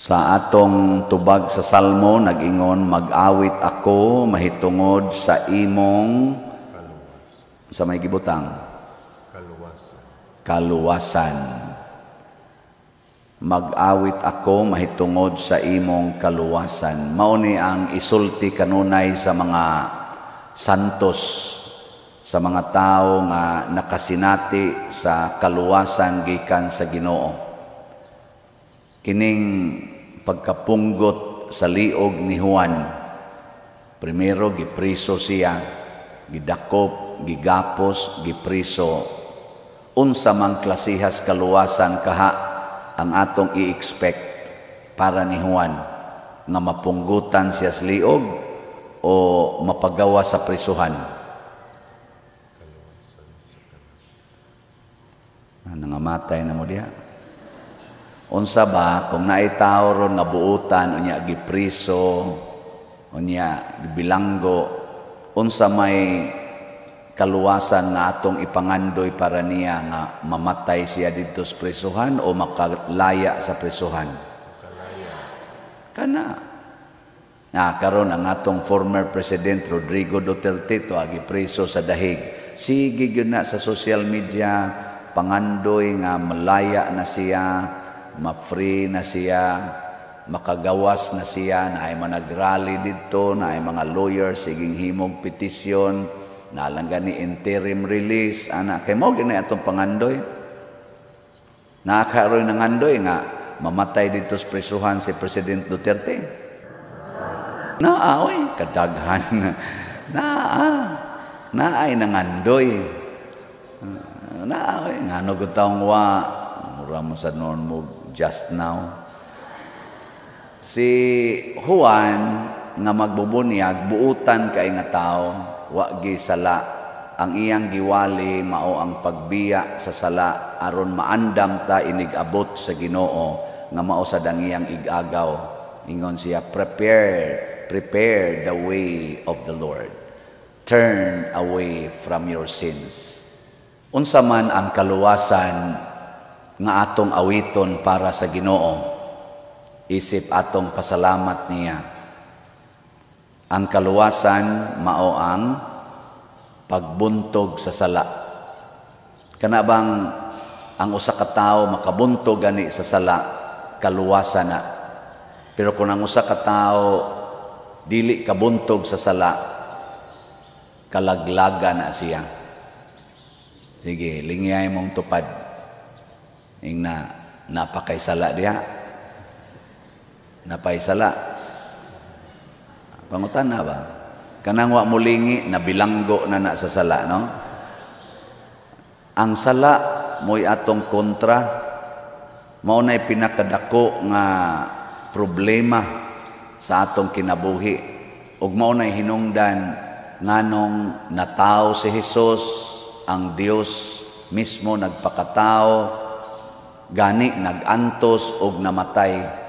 Sa atong tubag sa Salmo, nag-ingon, "Mag-awit ako mahitungod sa imong Kaluwas. Sa may gibutang Kaluwasan. Kaluwasan. Mag-awit ako mahitungod sa imong kaluwasan." Mao ni ang isulti kanunay sa mga santos, sa mga tao nga nakasinati sa kaluwasan gikan sa Ginoo. Kining pagkapunggot sa liog ni Juan, primero gipriso siya, gidakop, gigapos, gipriso. Unsa mang klasihas kaluwasan kaha ang atong i-expect para ni Juan? Nga mapunggutan siya sa liog o mapagawa sa prisuhan? Kaluwasan sa kanan. Ah, nangamatay na mo diha. Unsa ba kung naay tawo ron nga buutan, unya gipriso, unya gibilanggo, unsa may kaluwasan nga atong ipangandoy para niya? Nga mamatay siya didto sa prisuhan o makalaya sa prisuhan? Makalaya. Kana. Na karon ang atong former President Rodrigo Duterte to gipreso sa Dahig. Sige gyud na sa social media pangandoy nga malaya na siya, ma-free na siya, makagawas na siya, na ay mga nagrally didto, na ay mga lawyers siging himog petisyon, na lang gani interim release, ana kay mao gani atong pangandoy. Nakakaroon ng andoy nga mamatay didto sa prisuhan si President Duterte? Naa, oy, kadaghan. Naa. Naay nangandoy. Naa, oy, ngano gud taong wa mura mo sa noon mo just now. Si Juan nga magbubunyag, buutan kay nga tao, wa gi sala. Ang iyang giwali mao ang pagbiya sa sala aron maandam ta inig-abot sa Ginoo nga mao sad ang iyang igagaw. Ingon siya, "Prepare, prepare the way of the Lord. Turn away from your sins." Unsa man ang kaluwasan nga atong awiton para sa Ginoo isip atong pasalamat niya? Ang kaluwasan mao ang pagbuntog sa sala. Kana bang ang usa ka tawo makabuntog gani sa sala, kaluwasan na. Pero kung ang usa ka tawo dili kabuntog sa sala, kalaglaga na siya. Sige, lingyay mong tupad. Ingna, napakay sala diha. Napay sala. Pangutan na ba? Kanang wa mulingi, nabilanggo na na sa sala, no? Ang sala mo'y atong kontra, mao na'y pinakadako nga problema sa atong kinabuhi. Ug mao na'y hinungdan nganong natawo si Jesus, ang Dios mismo nagpakatao, gani nagantos og namatay,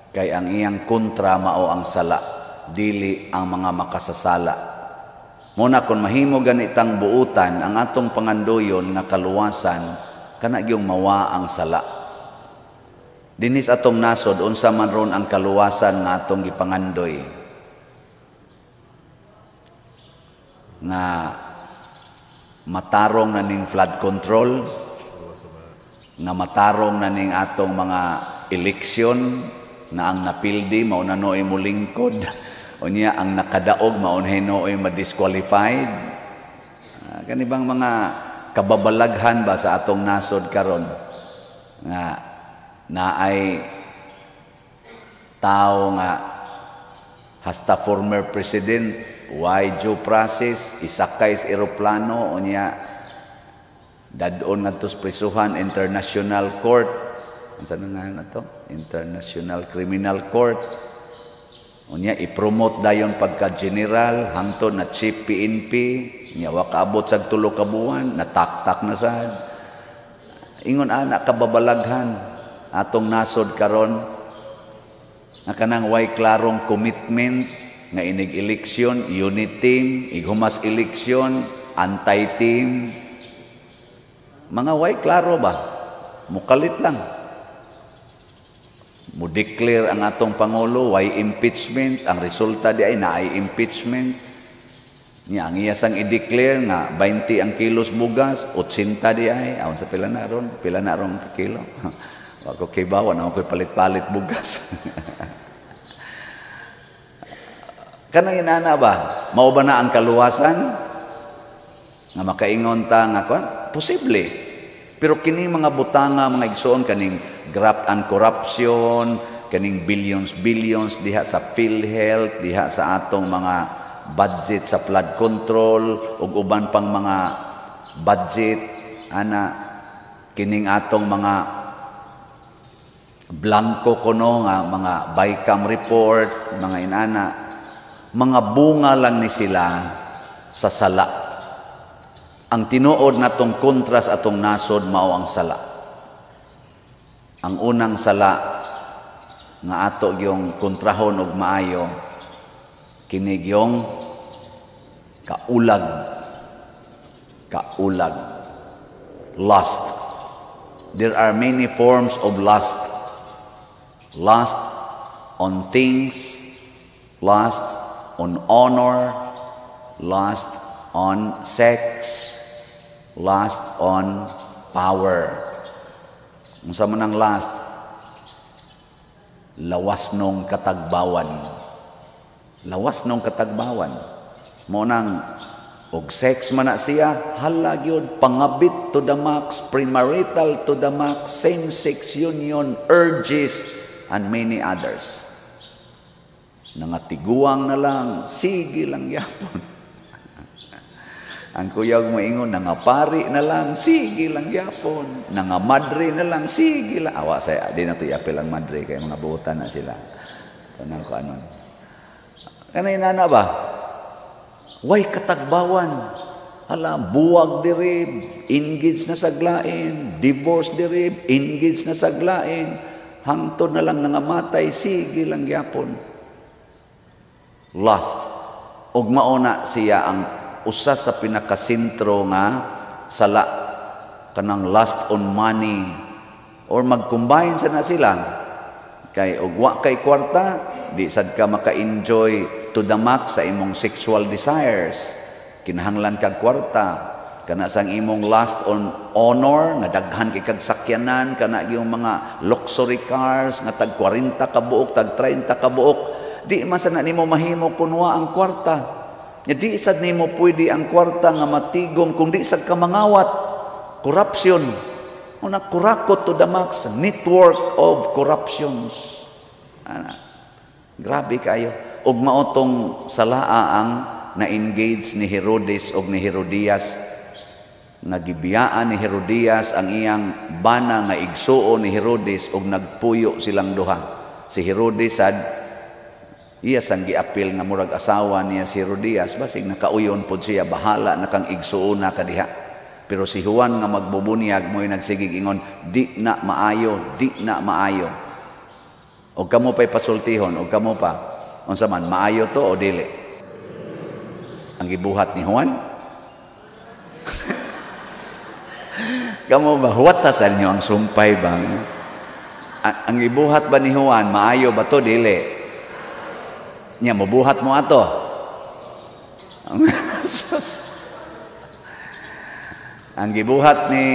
kay ang iyang kontra mao ang sala, dili ang mga makasasala. Muna kung mahimo ganitang buutan, ang atong pangandoyon nga kaluwasan kana gyung mawa ang sala. Dinis atong nasod, unsa man ron ang kaluwasan nga atong gipangandoy? Nga matarong na ning flood control, nga matarong na ning atong mga eleksyon, na ang napildi mao na nooy molingkod, unya ang nakadaog mao na nooy ma-disqualified. Kani bang mga kababalaghan ba sa atong nasod karon nga naay tao nga hasta former president why due process, isakay sa eroplano, unya dadon ngadto sa prisuhan, International Court, unsa na nga na to, International Criminal Court, unya i-promote dayon pagka general hangtod na chief PNP, nya wa kaabot sa 3 ka buwan, nataktak na sad. Ingon ana kababalaghan atong nasod karon nga kanang way klarong commitment nga inig eleksyon unit team, ighumas eleksyon anti-team, mga way klaro ba, mukalit lang. Mo declare ang atong pangulo, way impeachment? Ang resulta di ay naay impeachment. Nya ang iya sang i-declare nga 20 ang kilos bugas, 80 di ay. Awan sa pila na ron, pila na ron kilo. Wa ko kibaw, na ko palit-palit bugas. Kanang inana ba? Mao ba na ang kaluwasan? Nga makaingon ta nga kon? Posible. Pero kini mga butanga, mga igsoon, kaning graft and corruption, kaning billions billions diha sa PhilHealth, diha sa atong mga budget sa flood control ug uban pang mga budget ana, kining atong mga blanco kuno nga mga BICAM report, mga inana, mga bunga lang ni sila sa sala. Ang tinuod natong kontras atong nasod mao ang sala. Ang unang sala nga ato yung kontrahon og maayo kini yung kaulag. Kaulag. Lust. There are many forms of lust. Lust on things, lust on honor, lust on sex, lust on power. Unsa man ang lust? Lawas nung katagbawan. Lawas nung katagbawan. Mo nang og sex man na siya, hala gyud, pangabit to the max, premarital to the max, same-sex union, urges, and many others. Nangatiguang na lang, sige lang yapon. Ang kuyog mo ingon, nangapari na lang, sige lang yapon. Nangamadre na lang, sige lang. Awa saya, di na ito iapil ang madre, kaya mga buutan na sila. Tanang ko anon. Kanay nana ba? Way katagbawan. Hala, buwag diri, engage na saglain, divorce diri, engage na saglain, hangtod na lang nangamatay, sige lang gyapon. Lust. Ug mauna siya ang usa sa pinakasentro nga sala, kanang lust on money, or mag-combine sa na sila kay og wa kay kwarta, di sad ka maka-enjoy to the max sa imong sexual desires. Kinahanglan kag kwarta. Kana sang imong lust on honor, nga daghan kay kag sakyanan, kana yung mga luxury cars nga tag 40 ka buok, tag 30 ka buok, di man sad na nimo mahimo kun wa ang kwarta. Nya di sad nimo pwede ang kwarta nga matigom kung di sad ka mangawat. Corruption. Una, kurakot to the max, network of corruptions. Ana, grabe kayo. Ug mao tong salaa ang na-engage ni Herodes og ni Herodias, nga gibiyaan ni Herodias ang iyang bana nga igsuon ni Herodes og nagpuyo silang duha. Si Herodes sad iya sang giapil nga murag asawa niya si Herodias, basig nakauyon pod siya, bahala na kang igsuona ka diha. Pero si Juan nga magbubunyag mo'y nagsigig ingon, di na maayo, di na maayo. Og kamo pa'y pasultihon, og kamo pa, unsa man, maayo to o dili? Ang gibuhat ni Juan? Kamo ba, huwatasan niyo ang sumpay bang? Ang gibuhat ba ni Juan, maayo ba to, dili? Nya, mabuhat mo ato. Ang gibuhat ni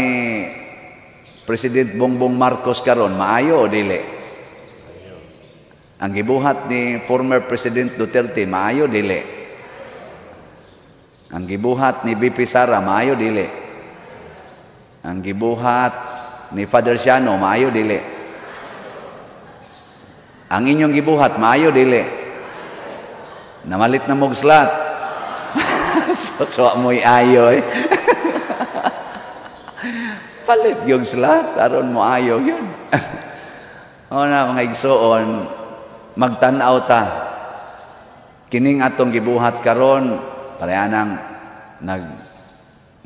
President Bongbong Marcos karon, maayo o dili? Ang gibuhat ni former President Duterte, maayo dili? Ang gibuhat ni BP Sara, maayo dili? Ang gibuhat ni Father Siano, maayo dili? Ang inyong gibuhat, maayo dili? Namalit na mog slat. So mo'y ayo eh. Palit yung slat, aron mo ayo yun. O na, mga igsoon, magtan-aw ta. Kining atong gibuhat karon, parehanang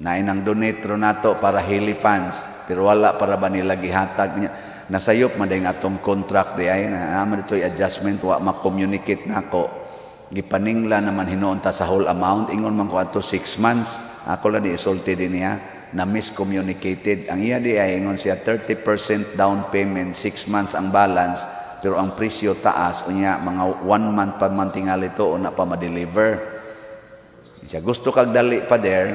nainang donate ro nato para Heli funds, pero wala para ba nila gihatag niya. Nasayop man dayong atong contract di ay, na naman dito'y adjustment, wa ma-communicate nako. Gipaningla naman hinuon ta sa whole amount, ingon man ko ato 6 months, ako lang di isulti din niya, na miscommunicated. Ang iya di ay ingon siya 30% down payment, 6 months ang balance, Pero ang presyo taas, unya mga one month pa man tingali to una pa ma-deliver. Siya gusto kag dali, Father,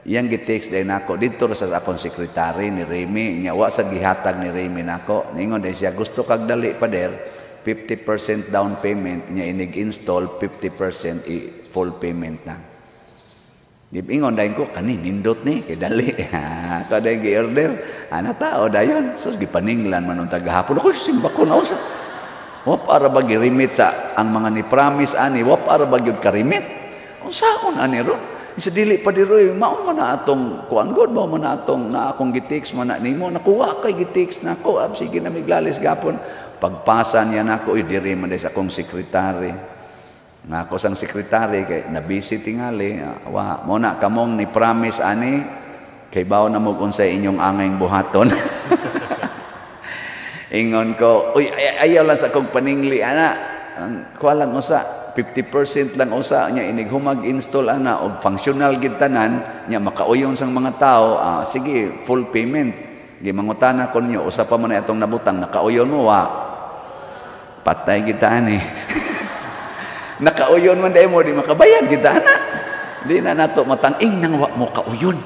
iyang gi-text day nako didto ra sa akong sekretary ni Remy nya wa sa gihatag ni Remy nako. Ningon day siya, gusto kag dali, Father, 50% down payment, nya inig install 50% i full payment na. Ingon dayon ko, kani nindot ni kay dali. Ko dayon gi-order. Ana tao dayon. Sus, gipaninglan man unta gahapon. Ako simba ko na usa. Wa para ba gi-remit sa ang mga ni promise ani, wa para ba gyud ka-remit? Unsaon ani ron? Sa dili pa diroy, mao man na atong kuan god, mao man na atong na akong gi-text man na nimo, nakuha kay gi-text nako, ab sige na miglalis gapon. Pagpasa niya nako, uy, diri man sa akong sekretary. Nga ako sang sekretary kay na busy tingali, wa mo na kamong ni promise ani kay bawo na mo unsay inyong angayng buhaton. Ingon ko, uy, ayaw lang sa akong paningli ana. Ang kuha lang usa, 50% lang usa nya inig humag install ana og functional gid tanan nya makauyon sang mga tao, sige, full payment. Gimangutana ko ninyo, usa pa man na atong nabutang, nakauyon mo wa? Patay kita ani. Nakauyon man dahil mo, di makabayad kita ana. Di na nato matang-ing nang wa mo kauyon.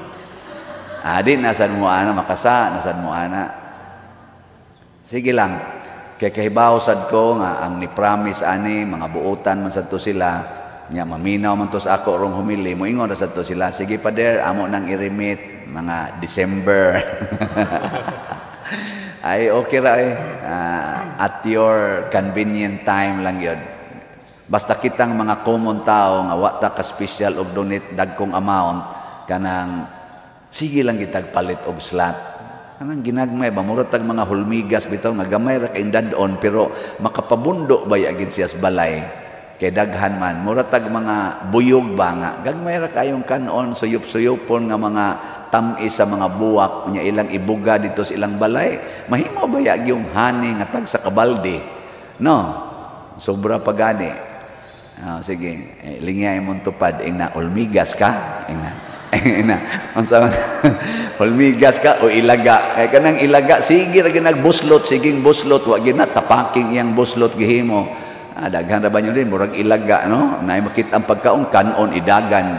Di nasan mo ana makasa, nasan mo ana. Sige lang. Kay kahibaw sad ko nga ang ni promise ani mga buutan man sad to sila nya maminaw man to sa ako rong humili moingon ra sad to sila, sige Pader, amo nang i-remit mga December. Ay, okay ra eh. At your convenient time lang yun. Basta kitang mga common tao nga wa ta ka special og donate dagkong amount, kanang sige lang gitag palit og slot. Kanang ginagmay ba, murag tag mga hulmigas bitaw nga gamay ra kay dad-on pero makapabundo ba ya gid siya sa balay. Kay daghan man, murag tag mga buyog ba nga gagmay ra kayong kanon, suyop-suyopon nga mga tam-is sa mga buwak nya ilang ibuga dito sa ilang balay. Mahimo ba ya yung honey nga tag sa kabalde? No. Sobra pa gani. Sige, lingya imong tupad ing na ulmigas ka, ing na. Ing na. Unsa man? Hulmigas ka o ilaga? Kay kanang ilaga sige ra nagbuslot, siging buslot, wa gina tapaking iyang buslot gihimo. Daghan ra ba nyo din murag ilaga, no? Naay makita ang pagkaon kanon idagan.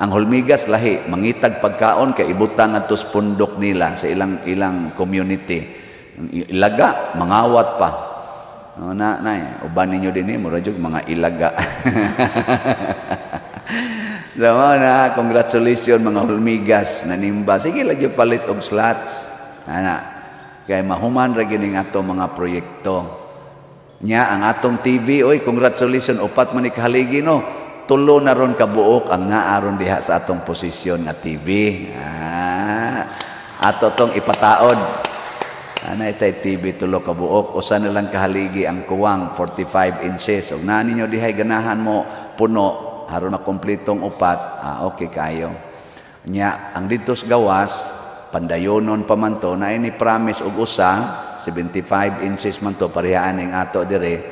Ang hulmigas lahi, mangitag pagkaon kay ibutang adto sa pundok nila sa ilang ilang community. Ang ilaga mangawat pa. No, na na uban ninyo din eh, murag jud mga ilaga. So, mao na, congratulations mga hulmigas nanimba. Sige lagi palit og slots. Ana, kay mahuman ra gining ato mga proyekto. Nya ang atong TV, oy, congratulations, upat man ni kahaligi, no. Tulo na ron kabuok ang naaron diha sa atong posisyon nga TV. Ato tong ipataod. Ana itay TV tulo kabuok, usa na lang kahaligi ang kuwang, 45 inches. Ug naa ninyo dihay ganahan mo puno aron makumpletong upat, okay kayo. Nya ang dito sa gawas pandayonon pa man to na ini promise og usa 75 inches man to parehaan ning ato dire,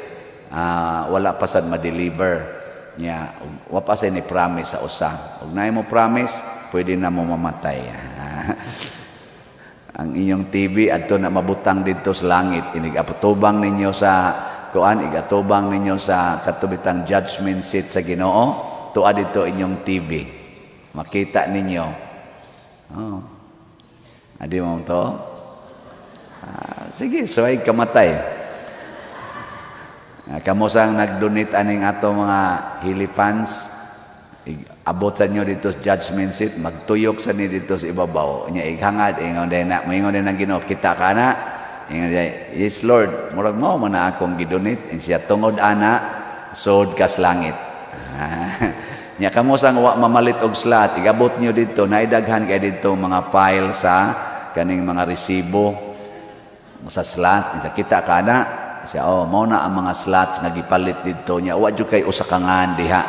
wala pa sad ma-deliver. Nya wa pa sad ni promise sa usa. Ug naay mo promise, pwede na mo mamatay. Ang inyong TV adto na mabutang didto sa langit, inig apatubang ninyo sa kuan, igatubang ninyo sa katubitang judgment seat sa Ginoo, tuwa dito inyong TV. Makita ninyo. Oh. Adi mo to? Sige, so ay kamatay. Kamo sang nag-donate aning ato mga Hili fans, abot sa inyo dito sa judgment seat, magtuyok sa ni dito sa ibabaw. Nya ighangad, ingon din na, moingon din ang Ginoo, kita ka na. Ingon din, yes Lord, murag mo man na akong gidonate. Siya tungod ana, sod kas langit. Nya kamo sang wa mamalit og slot, igabot niyo dito, naidaghan kay dito mga file sa kaning mga resibo sa slot. Siya kita ka na. Siya, oh, mao na ang mga slots nga gipalit dito nya. Wa jud kay usa ka ngan diha.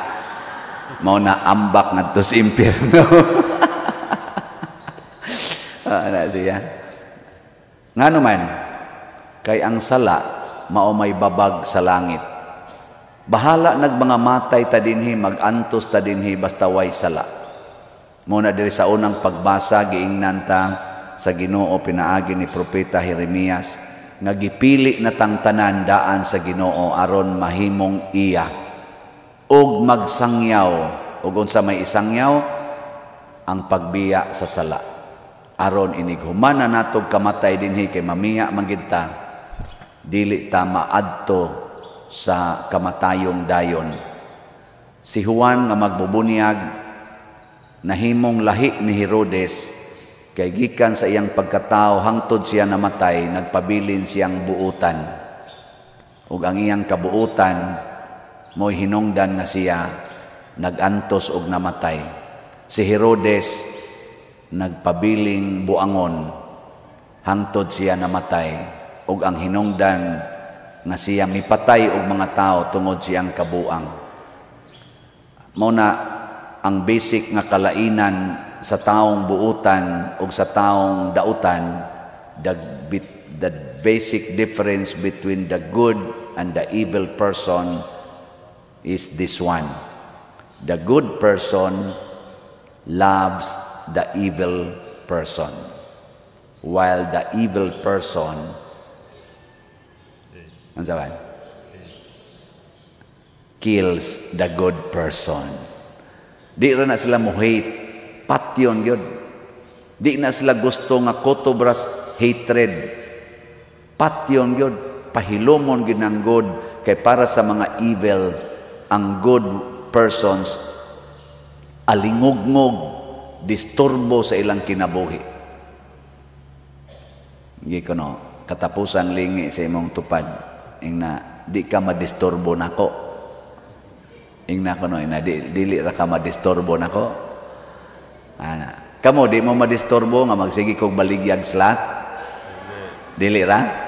Mao na ambak ngadto sa impierno. Ana siya. Ngano man, kay ang sala mao may babag sa langit. Bahala nag mga matay ta dinhi, magantos ta dinhi, basta way sala. Muna diri sa unang pagbasa giingnan ta sa Ginoo pinaagi ni propeta Jeremias. nga gipili na tang tanan daan sa Ginoo aron mahimong iya ug magsangyaw. Ug unsa may isangyaw? Ang pagbiya sa sala, aron inig humana natog kamatay dinhi, kay mamiya man gid ta, dili ta maadto sa kamatayong dayon. Si Juan nga magbubunyag nahimong lahi ni Herodes, kay gikan sa iyang pagkatao hangtod siya namatay, nagpabilin siyang buutan, ug ang iyang kabuutan mo'y hinungdan nga siya nagantos og namatay. Si Herodes nagpabiling buangon hangtod siya namatay, ug ang hinungdan nga siya mipatay og mga tao tungod siyang kabuang. Mao na ang basic nga kalainan sa taong buutan o sa taong dautan, the basic difference between the good and the evil person is this one: the good person loves the evil person, while the evil person, ano ba, kills the good person. Di ra na sila mo hate, patyon gyud. Di na sila gusto nga kotobras hatred. Patyon gyud, pahilumon gyud ang good, kay para sa mga evil, ang good persons alingugngog, disturbo sa ilang kinabuhi. Gi kuno katapusan lingi sa imong tupad, ingna, "Di ka madisturbo nako." Ingna kuno, ingna, "Di, dili ra ka madisturbo nako." Ana. Kamo, di mo madisturbo nga magsige kog baligyag slot? Dili ra?